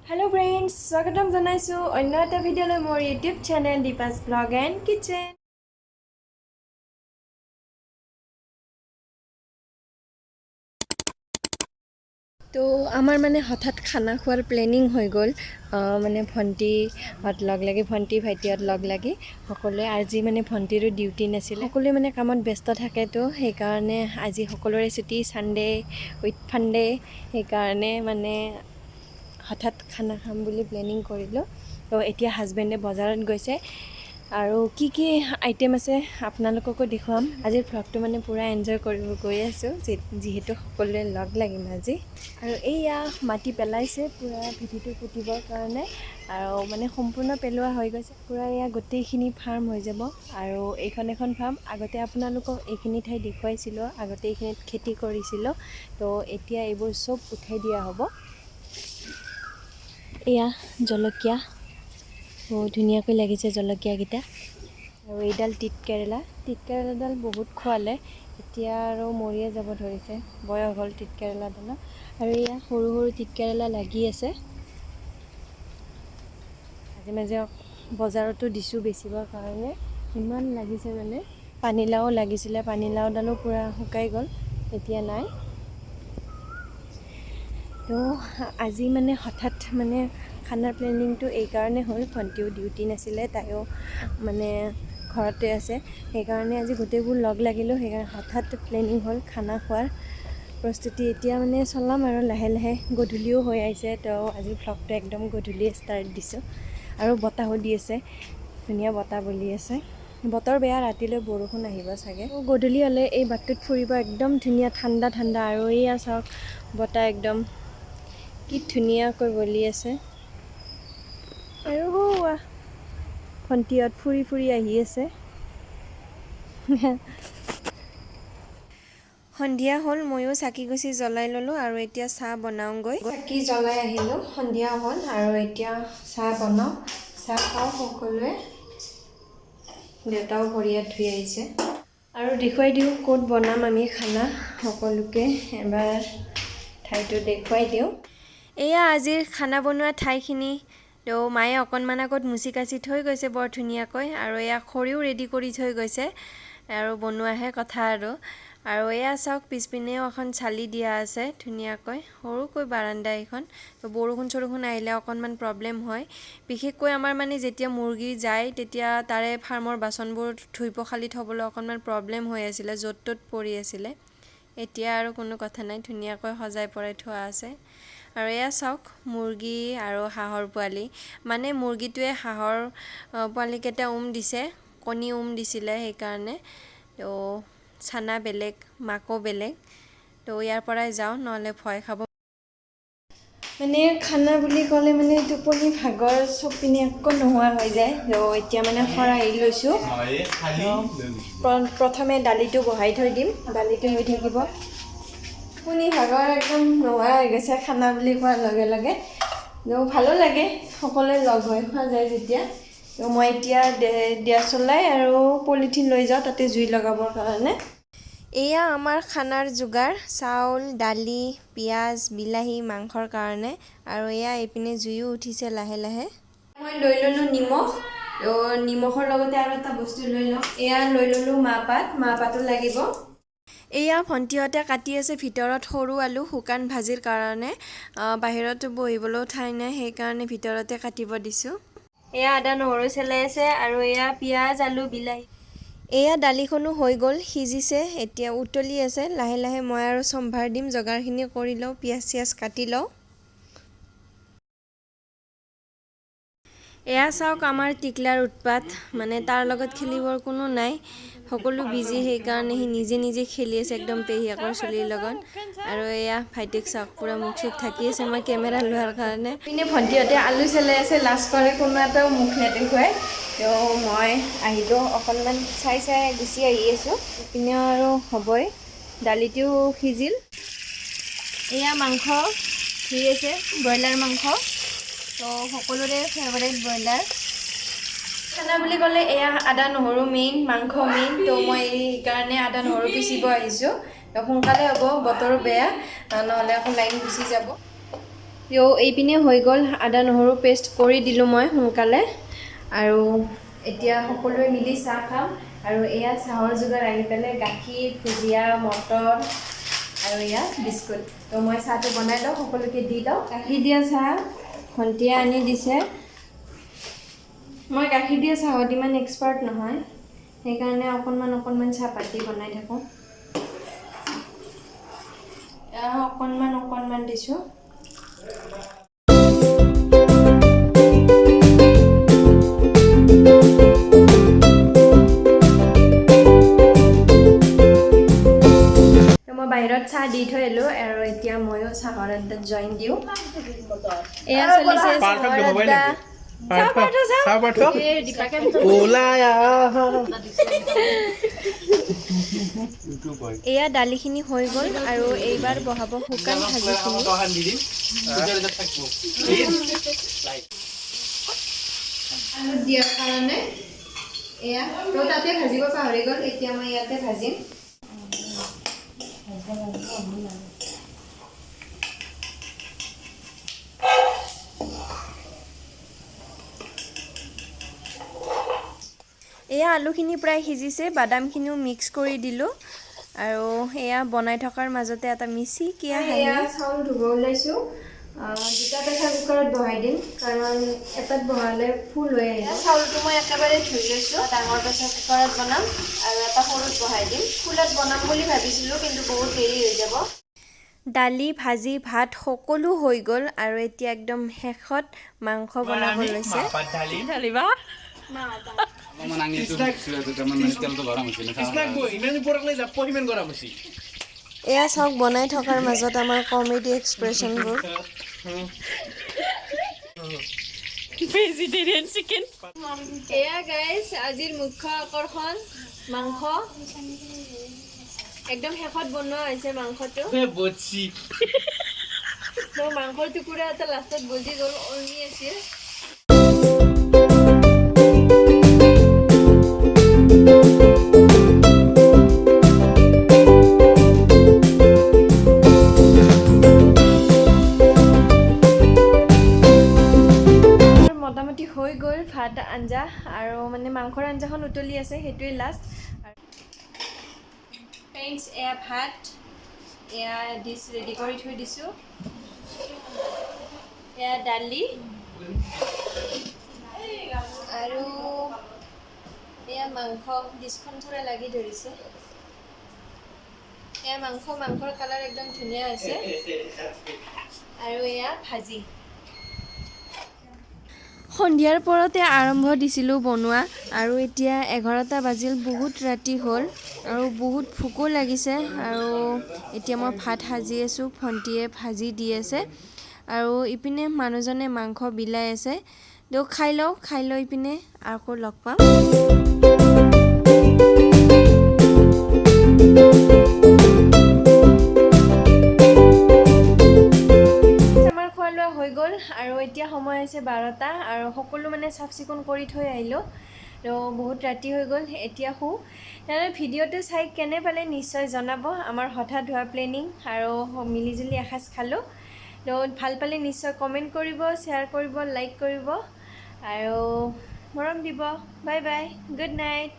Hello' friends, স্বাগতম জনাইছোঁ অন্য এটা ভিডিঅ'লৈ মোৰ YouTube channel Dipa's blog and kitchen. তো আমাৰ মানে হঠাৎ খানা খোৱাৰ প্লেনিং হৈ গ'ল। মানে ভণ্টিহঁত লগ লাগি, ভণ্টি ভাইটিহঁত লগ লাগি সকলোৱে। আজি মানে ভণ্টিৰো ডিউটি নাছিলে, সকলোৱে মানে কামত ব্যস্ত থাকেতো, সেইকাৰণে আজি সকলোৰে ছুটি, ছানডে উইথ ফানডে। সেইকাৰণে মানে হঠাৎ খানা খাম বুলি প্লেনিং কৰিলোঁ। তো এতিয়া হাজবেণ্ডে বজাৰত গৈছে আৰু কি কি আইটেম আছে আপোনালোককো দেখুৱাম। আজিৰ ভ্লগটো মানে পূৰা এনজয় কৰিব গৈ আছোঁ, যিহেতু সকলোৱে লগ লাগিম আজি। আৰু এইয়া মাটি পেলাইছে পূৰা ভেটিটো পুতিবৰ কাৰণে, আৰু মানে সম্পূৰ্ণ পেলোৱা হৈ গৈছে পূৰা। এয়া গোটেইখিনি ফাৰ্ম হৈ যাব। আৰু এইখন এখন ফাৰ্ম, আগতে আপোনালোকক এইখিনি ঠাই দেখুৱাইছিলোঁ, আগতে এইখিনিত খেতি কৰিছিলোঁ। তো এতিয়া এইবোৰ চব উঠাই দিয়া হ'ব। এয়া জলকীয়া, বহুত ধুনীয়াকৈ লাগিছে জলকীয়াকেইটা। আৰু এইডাল তিত কেৰেলা, তিত কেৰেলাডাল বহুত খোৱালে, এতিয়া আৰু মৰিয়ে যাব ধৰিছে, বয়স হ'ল তিত কেৰেলাডালৰ। আৰু এয়া সৰু সৰু তিত কেৰেলা লাগি আছে। মাজে মাজে বজাৰতো দিছোঁ বেচিবৰ কাৰণে, ইমান লাগিছে মানে। পানীলাও লাগিছিলে, পানীলাওডালো পূৰা শুকাই গ'ল, এতিয়া নাই। তো আজি মানে হঠাৎ মানে খানাৰ প্লেনিংটো এইকাৰণে হ'ল, ভণ্টিও ডিউটি নাছিলে, তাইও মানে ঘৰতে আছে, সেইকাৰণে আজি গোটেইবোৰ লগ লাগিলোঁ। সেইকাৰণে হঠাৎ প্লেনিং হ'ল খানা খোৱাৰ। প্ৰস্তুতি এতিয়া মানে চলাম আৰু লাহে লাহে, গধূলিও হৈ আহিছে। তো আজি ভ্লগটো একদম গধূলিয়ে ষ্টাৰ্ট দিছোঁ। আৰু বতাহো দি আছে, ধুনীয়া বতাহ বলি আছে। বতৰ বেয়া, ৰাতিলৈ বৰষুণ আহিব চাগে। গধূলি হ'লে এই বাটটোত ফুৰিব একদম ধুনীয়া, ঠাণ্ডা ঠাণ্ডা। আৰু এইয়া চাওক, বতাহ একদম কি ধুনীয়াকৈ বলি আছে। আৰু সৌৱা ভণ্টিহঁত ফুৰি ফুৰি আহি আছে। সন্ধিয়া হ'ল, ময়ো চাকি গছি জ্বলাই ল'লোঁ আৰু এতিয়া চাহ বনাওঁগৈ। চাকি জ্বলাই আহিলোঁ, সন্ধিয়া হ'ল আৰু এতিয়া চাহ বনাওঁ, চাহ খাওঁ সকলোৱে। দেউতাও ভৰি হাত ধুই আহিছে। আৰু দেখুৱাই দিওঁ ক'ত বনাম আমি খানা, সকলোকে এবাৰ ঠাইটো দেখুৱাই দিওঁ। এয়া আজিৰ খানা বনোৱা ঠাইখিনি। তো মায়ে অকণমান আগত মুচি কাচি থৈ গৈছে বৰ ধুনীয়াকৈ, আৰু এয়া খৰিও ৰেডি কৰি থৈ গৈছে, আৰু বনোৱাহে কথা আৰু। আৰু এয়া চাওক, পিছপিনেও এখন চালি দিয়া আছে ধুনীয়াকৈ, সৰুকৈ বাৰাণ্ডা এইখন। তো বৰষুণ চৰষুণ আহিলে অকণমান প্ৰব্লেম হয়। বিশেষকৈ আমাৰ মানে যেতিয়া মুৰ্গী যায় তেতিয়া তাৰে ফাৰ্মৰ বাচনবোৰ ধুই পখালি থ'বলৈ অকণমান প্ৰব্লেম হৈ আছিলে, য'ত ত'ত পৰি আছিলে। এতিয়া আৰু কোনো কথা নাই, ধুনীয়াকৈ সজাই পৰাই থোৱা আছে। আৰু এয়া চাওক, মুৰ্গী আৰু হাঁহৰ পোৱালি। মানে মুৰ্গীটোৱে হাঁহৰ পোৱালিকেইটা উম দিছে, কণী উম দিছিলে সেইকাৰণে। তো চানা বেলেগ, মাকো বেলেগ। তো ইয়াৰ পৰাই যাওঁ, নহ'লে ভয় খাব। মানে খানা বুলি ক'লে মানে টোপনি ভাগৰ চব পিনে একো নোহোৱা হৈ যায়। তো এতিয়া মানে খৰাহি লৈছোঁ। প্ৰথমে দালিটো বহাই থৈ দিম, দালিটো হৈ থাকিব। টোপনি ভাগৰ একদম নোহোৱা হৈ গৈছে খানা বুলি কোৱাৰ লগে লগে। তো ভালো লাগে, সকলোৱে লগ হৈ খোৱা যায় যেতিয়া। তো মই এতিয়া দিয়া চলাই আৰু পলিথিন লৈ যাওঁ তাতে জুই লগাবৰ কাৰণে। এয়া আমাৰ খানাৰ যোগাৰ, চাউল, দালি, পিঁয়াজ, বিলাহী মাংসৰ কাৰণে। আৰু এয়া এইপিনে জুইও উঠিছে লাহে লাহে। মই লৈ ল'লোঁ নিমখ, তো নিমখৰ লগতে আৰু এটা বস্তু লৈ লওঁ। এয়া লৈ ল'লোঁ মাহপাত, মাহপাতো লাগিব। এয়া ভণ্টিহঁতে কাটি আছে ভিতৰত সৰু আলু শুকান ভাজিৰ কাৰণে। বাহিৰত বহিবলৈও ঠাই নাই, সেইকাৰণে ভিতৰতে কাটিব দিছোঁ। এয়া আদা নহৰু চেলাই আছে, আৰু এয়া পিঁয়াজ, আলু, বিলাহী। এয়া দালিখনো হৈ গ'ল, সিজিছে, এতিয়া উতলি আছে। লাহে লাহে মই আৰু চম্ভাৰ দিম, যোগাৰখিনি কৰি লওঁ, পিঁয়াজ চিয়াজ কাটি লওঁ। এয়া চাওক আমাৰ টিকলাৰ উৎপাত, মানে তাৰ লগত খেলিবৰ কোনো নাই, সকলো বিজি, সেইকাৰণে সি নিজে নিজে খেলি আছে একদম পেহীয়েকৰ চুলিৰ লগত। আৰু এয়া ভাইটিক চাওক, পূৰা মুখ চুখ ঢাকি আছে মই কেমেৰা লোৱাৰ কাৰণে। পিনে ভণ্টিহঁতে আলু চেলাই আছে, লাজ কৰে, কোনো এটাও মুখ নেদেখুৱাই। তো মই আহিলোঁ, অকণমান চাই চাই গুচি আহি আছোঁ। ইপিনে আৰু হ'বই, দালিটোও সিজিল। এয়া মাংস ধুই আছে, ব্ৰইলাৰ মাংস, তো সকলোৰে ফেভাৰেট ব্ৰইলাৰ। খানা বুলি ক'লে এয়া আদা নহৰু মেইন, মাংস মেইন। তো মই সেইকাৰণে আদা নহৰু পিচিব আহিছোঁ। তো সোনকালে হ'ব, বতৰো বেয়া, নহ'লে আকৌ লাইন গুচি যাব। এইপিনে হৈ গ'ল, আদা নহৰু পেষ্ট কৰি দিলোঁ মই সোনকালে। আৰু এতিয়া সকলোৱে মিলি চাহ খাম। আৰু এয়া চাহৰ যোগাৰ আহি পেলাই গাখীৰ, ভুজিয়া, মটৰ আৰু এয়া বিস্কুট। তো মই চাহটো বনাই লওঁ, সকলোকে দি লওঁ। গাখীৰ দিয়া চাহ ভণ্টিয়ে আনি দিছে। মই গাখীৰ দিয়া চাহত ইমান এক্সপাৰ্ট নহয়, সেইকাৰণে অকণমান অকণমান চাহপাত দি বনাই থাকোঁ। এয়া অকণমান অকণমান দিছোঁ। তো মই বাহিৰত চাহ দি থৈ আহিলোঁ আৰু এতিয়া ময়ো চাহৰ আড্ডাত জইন দিওঁ। এয়া চলিছে চাহৰ আড্ডা। চাহ পাৰ্থ, চাহ। চাহ পাৰ্থ। এই দীপাকে। ওলাই আহা। এয়া দালিখিনি হৈ গ'ল আৰু এইবাৰ বহাব শুকান ভাজিখিনি। আলুত দিয়াৰ কাৰণে এয়া তো তাতে ভাজিব পাহৰি গ'ল, এতিয়া মই ইয়াতে ভাজিম। এয়া আলুখিনি প্ৰায় সিজিছে, বাদামখিনিও মিক্স কৰি দিলোঁ। আৰু এয়া বনাই থকাৰ মাজতে এটা মিচিকিয়া। এয়া চাউল ধুব ওলাইছোঁ। দুটা প্ৰেছাৰ কুকাৰত বহাই দিম, কাৰণ এটাত বহালে ফুল হৈ আহিব। চাউলটো মই একেবাৰে ধুই লৈছোঁ। ডাঙৰ প্ৰেছাৰ কুকাৰত বনাম আৰু এটা সৰুত বহাই দিম। ফুলত বনাম বুলি ভাবিছিলোঁ, কিন্তু বহুত দেৰি হৈ যাব। দালি, ভাজি, ভাত সকলো হৈ গ'ল আৰু এতিয়া একদম শেষত মাংস বনাব লৈছে। ঢালিবা। অলপমান আঙিটো দুটামান, মানে তেলটো গৰম হৈছে। ইমান ওপৰলৈ যাব, সিমান গৰম হৈছে। এয়া চাওক, বনাই থকাৰ মাজত আমাৰ কমেডি এক্সপ্ৰেশ্যনবোৰ। Vegetarian chicken. এয়া গাইজ, আজিৰ মুখ্য আকৰ্ষণ মাংস। একদম শেষত বনোৱা হৈছে মাংসটো। বচি। মোৰ মাংসৰ টুকুৰা এটা লাষ্টত বজি গ'ল, ওলমি আছিল। মোটামুটি হৈ গ'ল ভাত, আঞ্জা আৰু মানে মাংসৰ আঞ্জাখন উতলি আছে, সেইটোৱে লাষ্ট। ফ্ৰেণ্ডছ, এয়া ভাত, এয়া ডিছ ৰেডি কৰি থৈ দিছোঁ। এয়া দালি আৰু এয়া মাংস। ডিছখন পূৰা লাগি ধৰিছে। এয়া মাংস, মাংসৰ কালাৰ একদম ধুনীয়া হৈছে। আৰু এয়া ভাজি। সন্ধিয়াৰ পৰতে আৰম্ভ দিছিলোঁ বনোৱা আৰু এতিয়া 11টা বাজিল, বহুত ৰাতি হ'ল আৰু বহুত ভোকো লাগিছে। আৰু এতিয়া মই ভাত সাজি আছোঁ, ভণ্টিয়ে ভাজি দি আছে আৰু ইপিনে মানুহজনে মাংস বিলাই আছে। তো খাই লওঁ, খাই লৈ পিনে আকৌ লগ পাম। আমাৰ খোৱা লোৱা হৈ গ'ল আৰু এতিয়া সময় হৈছে 12টা আৰু সকলো মানে চাফ চিকুণ কৰি থৈ আহিলোঁ। তো বহুত ৰাতি হৈ গ'ল, এতিয়া শোওঁ। তেনেহ'লে ভিডিঅ'টো চাই কেনে পালে নিশ্চয় জনাব। আমাৰ হঠাৎ হোৱা প্লেনিং আৰু মিলিজুলি এসাঁজ খালোঁ। তো ভাল পালে নিশ্চয় কমেণ্ট কৰিব, শ্বেয়াৰ কৰিব, লাইক কৰিব আৰু মৰম দিব। Bye bye, good night.